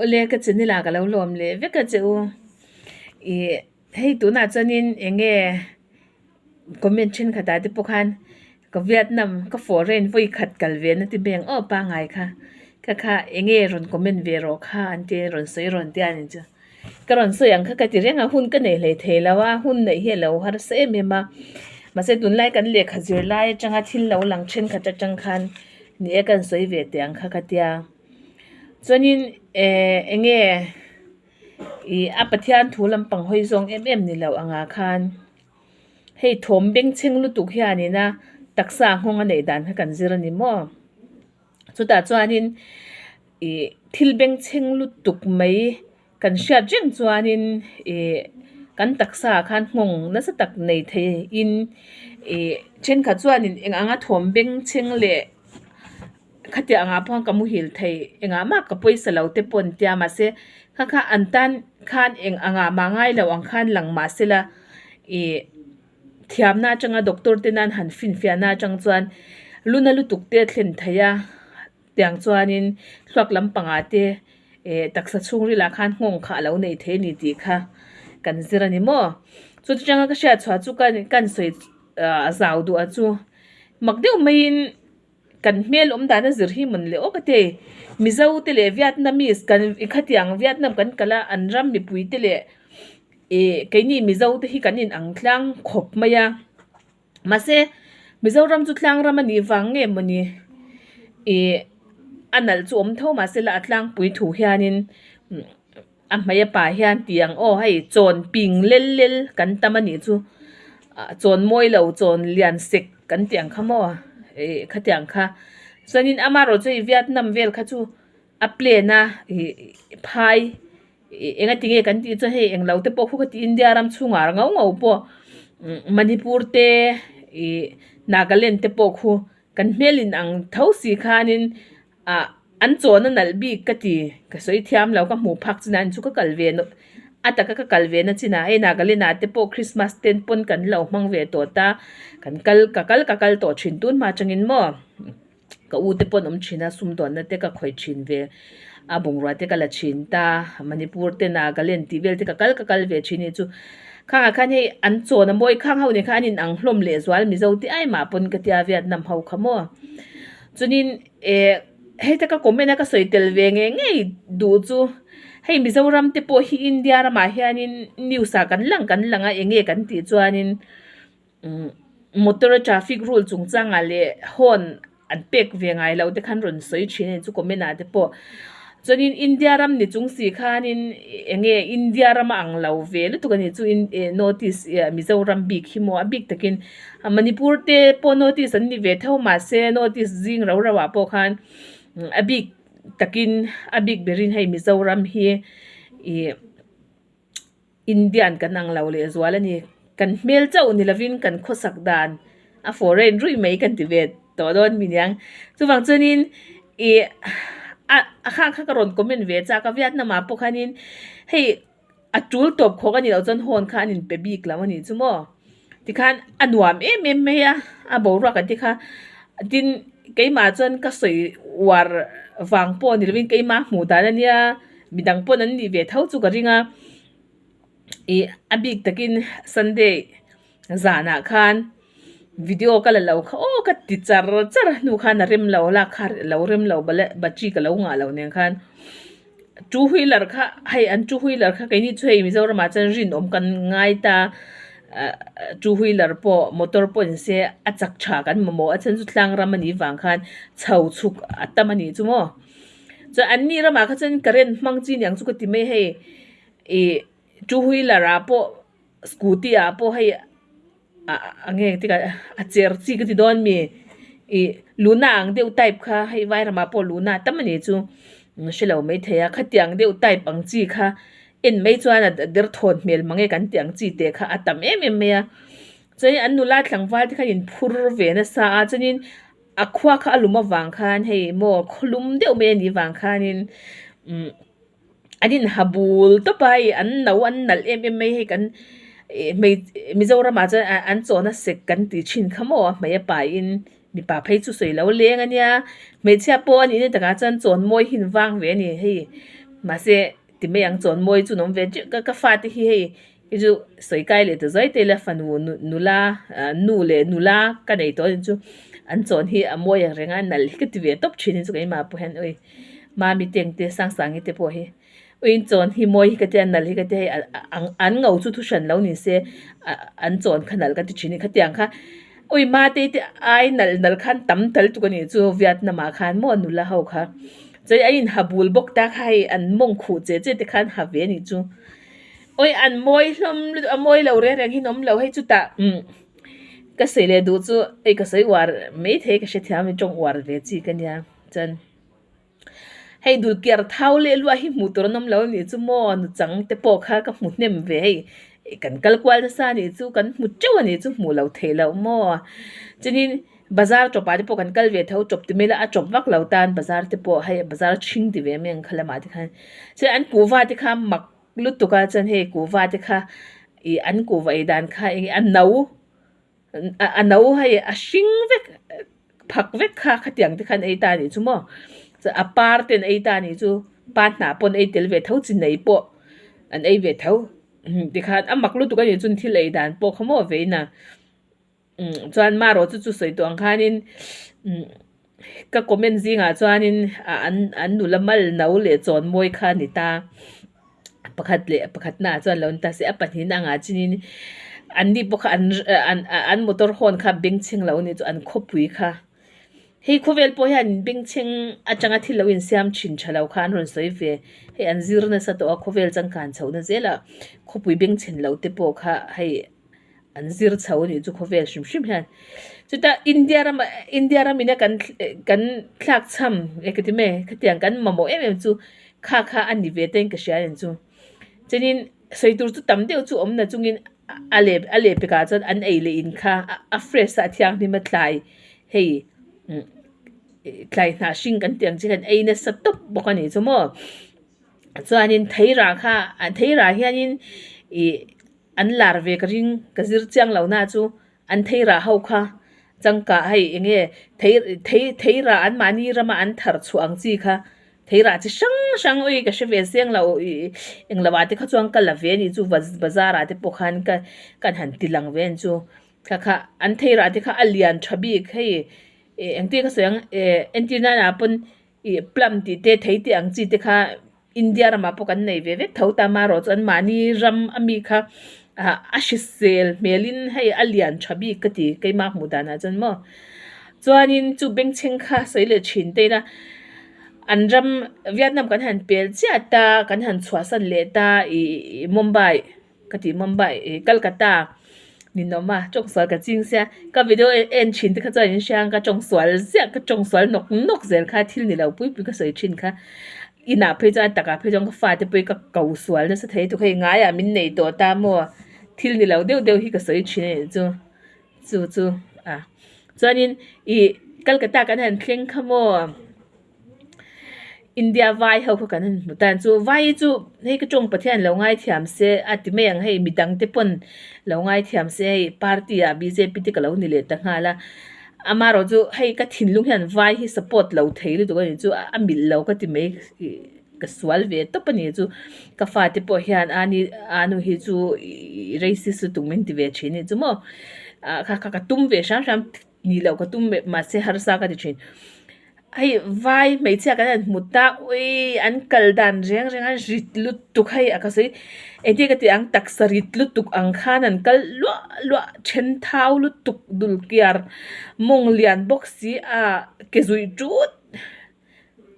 Awle ka channel ah ka lo lawm leh vek a che u. Ih hei tunah chuanin eng nge comment thenkhat ah te pawh khan ka Vietnam ka foreign vawi khat kal ve na ti mai ang aw pangngai kha kha kha eng nge rawn comment ve rawh kha an tia rawn sawi rawn tia a ni chu. Ka rawn sawi ang kha ka ti reng a, hun ka nei hlei thei lo a, hun neih hi a lo harsa em em a, mahse tunlai kan lehkha zir lai atanga thil lo lang thenkhat atang khan ni e ka sawi ve teh ang kha ka tia. Chuanin eh eng nge ih a Pathian thu lampang hawi zawng em em ni lo angah khan hei thawm bengchheng lutuk hianin a taksa nghawng a neih dan kha kan zir a ni maw? Chutah chuanin ih thil bengchheng lutuk mai kan hriat reng chuanin ih kan taksa ah khan nghawng nasa tak nei theiin ih thenkhat chuanin eng anga thawm bengchheng leh khatiang angah pawh ka muhil thei engah mah ka pawisa lo te pawh an tia mahse kha kha an tan khan eng angah mah ngai lo ang khan lang mahsela ih. Thiamna atanga doctor te nan han finfiahna atang chuan luna lutuk te a thlen theih a, tiang chuanin thluak lampangah te eh taksa chhungril ah khan nghawng kha a lo nei thei a ni tih kha kan zir a ni maw. Chuti tanga ka hriat chhuah chu ka kan sawi ah zau duh a chu mak deuh maiin kan hmel awm dan a zir hi mawn le aw ka ti Mizo te leh Vietnamese kan khatiang Vietnam kan kal a an ram mipui te leh Ih keini Mizo te hi kan in ang tlang khawp mai a, mahse Mizoram chu tlang ram a nih vang nge mawni ih a nalh chu awm tho mahse la a tlangpui thu hianin a hmei a pa hian tih ang aw hei chawn ping lel lel kan tam a nih chu ah chawn mawi lo chawn lian sek kan tih ang kha maw ih khatiang kha chuanin amaherawh chu hei Vietnam vel kha chu a plane a ih phai. Ih eng a ti nge kan tih chuan hei englo te pawh khu ka ti India ram chhungah ngau ngau pawh Manipur te ih Nagaland te pawh khu kan hmel in ang tho si khanin ah an chawn a nalh bik ka ti ka sawi thiam lo ka hmuh phak chinah chu ka kal ve nawh a taka ka kal ve na chinah hei Nagaland ah te pawh Christmas te pawn kan lo hmang ve tawh ta kan kal ka kal ka kal tawh thin tun hma atangin maw. Ka u te pawh an awm thin a, sumdawnna te ka khawih thin ve a, bungrua te ka la thin ta, Manipur te Nagaland tih vel te ka kal ka kal ve thin hi chu khangah khan hei an chawn a mawi khang ho nen khan an inang hlawm leh zual Mizo te ai mah pawn ka tia Vietnam ho kha maw. Chuanin eh hei te ka comment a ka sawi tel ve ngei ngei duh chu hei Mizoram te pawh hi India ramah hianin news ah kan lang kan lang a eng nge kan tih chuanin. Motor a traffic rule chungchangah leh horn an pek ve ngai lo te khan rawn sawi thin a ni chu comment ah te pawh. Chuanin India ram ni chung si khanin eng nge India ram a ang lo ve lutuk a ni chu notice Mizoram bik hi maw a bik takin Manipur te pawh notice an ni ve tho mahse notice zing rau rau ah pawh khan a bik takin a bik berin hei Mizoram hi ih. Indian kan ang lo leh zual a ni. Kan hmel chauh ni lovin kan khawsak dan a foreign ruih mai kan ti ve tawh dawn mi niang. Chuvang chuanin ih a a khang kha ka rawn comment ve chak a, Vietnam ah pawh khanin hei a tul tawp khawk a nih loh chuan horn kha an inpe bik lo a nih chu maw. Tikhan a nuam em em mai a, a boruak an ti kha. Tin, keimah chuan ka sawi uar vang pawh ni lovin keimah hmuh dan a nia. Midang pawn an nih ve tho chu ka ring a, ih a bik takin Sunday zanah khan video ka la lo kha aw ka ti char char a hnu khan a rem lo lak kha lo rem lo battery ka lo ngah lo nen khan two wheeler kha hei an two wheeler kha keini chu hei Mizoramah chuan rinawm kan ngai ta ah two wheeler pawh motor pawh ni se a chak tha kan mamawh a chhan chu tlang ram a nih vang khan chho chhuk a tam a nih chu maw. Chuan an ni ramah kha chuan current hmang chi niang chu ka ti mai hei ih two wheeler ah pawh scooty ah pawh hei ah eng nge tikah a cher chi ka ti dawn mi ih luna ang deuh type kha hei vai ramah pawh luna tam a ni chu hre lo maithei a khatiang deuh type ang chi kha en mai chuan a derthawn hmel mang e kan tih ang chi te kha a tam em em mai a chuanin an nula tlangval te khan inphur ve nasa a chuanin. A khua kha a lum avang khan hei maw khawlum deuh mai a nih vang khanin umm an inha bul tawp a hei an no an nalh em em mai hei kan ih hmei Mizoramah chuan an chawhna sek kan tih thin kha maw a hmei a paiin mipa phei chu sawi lo leng a nia hmeichhia pawh a nih na takah chuan chawn mawi hi an vang ve a ni hei. Mahse ti mai ang chawn mawi chu an awm ve teuh ka ka fate hi hei hi chu sawi kai leh ta zuai te ila fanu nula nu leh nula ka nei tawh a ni chu an chawn hi a mawi ang reng a nalh hi ka ti ve tawp thin hi chu keimah pawh hian awi mami te ang te Sangsangi te pawh hi. Uiin chawn hi mawi hi ka tia nalh hi ka tia hei an ngo chu thu hran lo ni se an chawn kha nalh ka ti thin a ni khatiang kha ui mate te ai nalh nalh khan tam tal tuk a nih chu Vietnam ah khan maw nula ho kha chuan an inha bul bawk ta kha hei an mawng khuh che che te khan ha ve a nih chu ui an mawi hlawm lutuk a mawi lo reng reng hi an awm lo hei chutah umm ka sawi leh duh chu hei ka sawi uar maithei ka hrethiam a ni tawng uar ve chi ka nia chuan. Hei dulkiar thau leh luah hi hmuh tur an awm lo a nih chu maw nuchang te pawh kha ka hmu hnem ve hei kan kal kual nasa a nih chu kan hmu teuh a nih chu hmuh loh theih loh maw chuanin bazar tawpah te pawh kan kal ve tho tawp ti mai ila a tawp vak lo tan bazar te pawh hei bazar chhing ti ve mai ang kha lamah te khan chuan an kuhva te kha mak lutuk a chuan hei kuhva te kha ih an kuhva ei dan kha eng nge a no. A no hei a hring vek phak vek kha khatiang te khan ei ta anih chu maw chuan a par te an ei ta anih chu pa hnah pawh an ei tel ve tho chi nei pawh an ei ve tho tikhan a mak lutuk anih chuan thil ei dan pawh kha maw vein a chuan marawh chu chu sawi tawh ang khanin Ka comment zingah chuanin an an nula mal no leh chawn mawi kha a ni ta. Pakhat leh pakhatna ah chuan lo ni ta se a pahnihna angah chuanin anni pawh kha an an an motor hawn kha bengchheng lo a nih chu an khawpui kha. Hei khawvel pawh hian bengchheng atanga thil lo insiam thin tha lo kha an rawn sawi ve. Hei an zir nasa tawh a khawvel changkan chhohna zelah khawpui bengchhen lo te pawh kha hei. an zir chho a nih chu khawvel hrim hrim hian chutah India rama India ram ina kan kan thlak cham engti mai khatiang kan mamawh em em chu kha kha a ni ve te in ka hria a ni chu chuanin sawi tur chu tam deuh chu awm na chungin a leh a leh pekah chuan an ei leh in kha a fresh a thianghlim a tlai hei tlai hnah hring kan tih ang chi khan ei nasa tawp bawk a ni chu maw chuanin theirah kha theirah hianin ih. An lar ve ka ring, ka zir chiang lo na chu an thei rah ho kha changkah hei eng nge thei thei thei rah an mahni rama an thar chhuah ang chi kha thei rah chi hrang hrang ui ka hre ve seng lo ih eng lo ah te kha chuan ka la ve a nih chu bazar ah te pawh khan ka kan han ti lang ve a ni chu kha kha an thei rah te kha a lian tha bik hei ih engtin ka sawi ang eh entir nan ah pawn ih plum tih te thei tih ang chi te kha. India ramah pawh kan nei ve vek tho ta marawh chu an mahni ram a mi kha ah a hrisel hmelin hei a lian tha bik ka ti keimah hmuh danah chuan maw chuanin chu bengchheng kha sawi leh thin te ila an ram Vietnam kan han pel chiah ta kan han chhuahsan leh ta ih Mumbai. Ka ti Mumbai ih Calcutta ninawm a tawngsual ka ching sia ka video en thin te kha chuan in hria ang ka tawngsual ziah ka tawngsual nawk nawk zel kha thil ni lo pui pui ka sawi thin kha inah phei chuan a takah phei chuan ka fate pawh hi ka ko sual nasa thei lutuk hei ngaiah min nei tawh ta maw thil ni lo deuh deuh hi ka sawi thin a nih chu chu chu a chuanin ih Calcutta kan han thleng kha maw. India vai ho kha kan han hmu tan chu vai chu hei ka tawng Pathian lo ngaithiam se a ti mai ang hei midang te pawn lo ngaithiam se hei party ah bjp te ka lo ni leh ta nghal a amaherawh chu hei ka thinlung hian vai hi support lo thei lutuk a ni chu a milh lo ka ti mai ih ka sual ve tawp a ni chu ka fate pawh hian a ni a nu hi chu ih racist lutuk min ti ve thin a ni chu maw ah kha kha ka tum ve hram hram. Ni loh ka tum mahse harsa ka ti thin. Hei vai hmeichhia kan han hmu ta ui an kal dan reng reng a rit lutuk hei a ka sawi engtin ka tih ang taksa rit lutuk ang khan an kal luah luah then thau lutuk dul kiar mawng lian bawk si a ke zuih tut.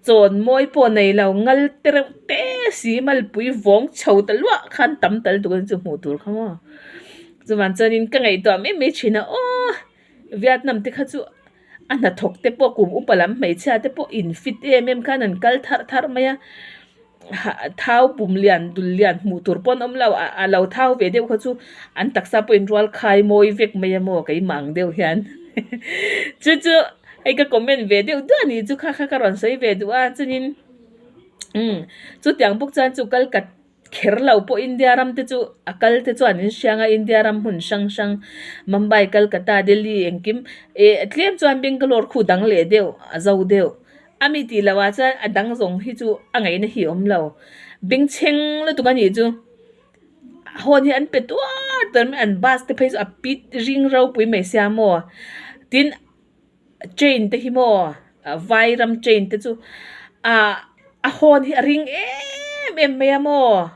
Chawn mawi pawh nei lo ngal te reuh te si malpui vawng chho ta luah khan tam tal tuk ang chu hmuh tur kha maw. Chuvan chuanin ka ngaihtuah mai mai thin a aw Vietnam te kha chu a hnathawk te pawh kum upa lam hmeichhia te pawh in fit em em khan an kal tharh tharh mai a. Thau pum lian dul lian hmuh tur pawh an awm lo a lo thau ve deuh kha chu an taksa pawh in rual khai mawi vek mai a maw keimah ang deuh hian chu chu hei ka comment ve deuh duah a nih chu kha kha ka rawn sawi ve duh a chuanin umm chutiang bawk chuan chu kal kat kher lo pawh India ram te chu a kal te chuan in hriang a India ram hmun hrang hrang Mumbai Calcutta Delhi engkim eh tlem chuan Bangalore khu dang leh deuh a zo deuh. A mi tih loh ah chuan a dang zawng hi chu a ngaihna hi a awm lo. Bengchheng lutuk a nih chu hawn hi an pe tuar tuar mai a, an bus te phei chu a pit ring ropui mai sia maw tin train te hi maw vai ram train te chu ah a hawn hi a ring em em mai a maw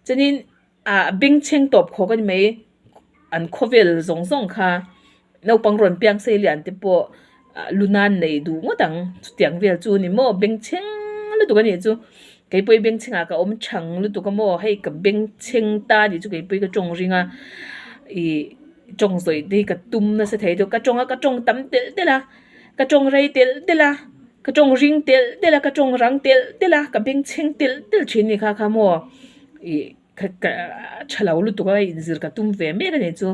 chuanin ah bengchheng tawp khawk a ni mai an khawvel zawng zawng kha naupang rawn piang sei lian te pawh ah lu nan nei duh ngawt ang chutiang vel chu a ni maw bengchheng lutuk a nih chu keipawh hi bengchheng ah ka awm chhang lutuk a maw hei ka bengchheng ta a nih chu keipawh hi ka tawng ring a ih tawng zawih te hi ka tum nasa thei deuh ka tawng a ka tawng tam telh telh a ka tawng rei telh telh a ka tawng ring telh telh a ka tawng rang telh telh a ka bengchheng telh telh thin a ni kha kha maw ih. Ka ka tha lo lutuk a inzir ka tum ve mek a ni chu.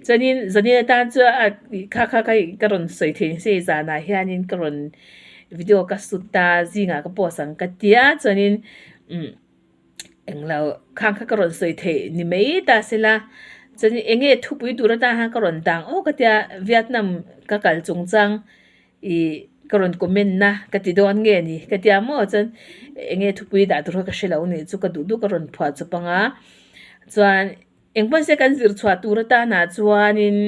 Chuanin zanin atan chu a kha kha kha ka rawn sawi thei ni se zanah hianin ka rawn video ka shoot a zingah ka post ang ka tia chuanin umm englo khang kha ka rawn sawi theih ni mai ta sela chuanin eng nge thupui tur atan khan ka rawn dang awk a tia Vietnam ka kal chungchang. Ih ka rawn comment na ka ti dawn nge ni ka tia maw chuan eng nge thupui dah tur kha ka hre lo nih chu ka duh duh ka rawn phuah chawp ang a chuan eng pawn se kan zir chhuah tur atanah chuanin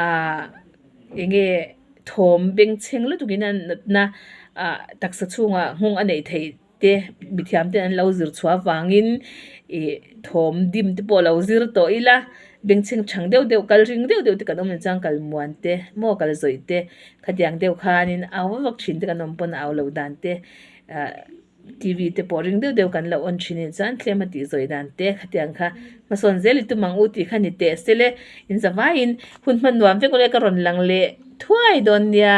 ah eng nge thawm bengchheng lutuk in a natna ah taksa chhungah nghawng a neih theih. Te mithiam te an lo zir chhuah avangin ih thawm dim te pawh lo zir tawh ila bengchheng chhang deuh deuh kal ring deuh deuh te kan awm ang chuan kal muan te maw kal zawih te khatiang deuh khanin au vak vak thin te kan awm pawn au loh dan te ah T V te pawh ring deuh deuh kan lo on thin anih chuan tlem a tih zawih dan te khatiang kha hmasawn zel i tum ang u tih kha ni teh se le in zavaiin hun hman nuam vek ule ka rawn lang leh thuai dawn nia.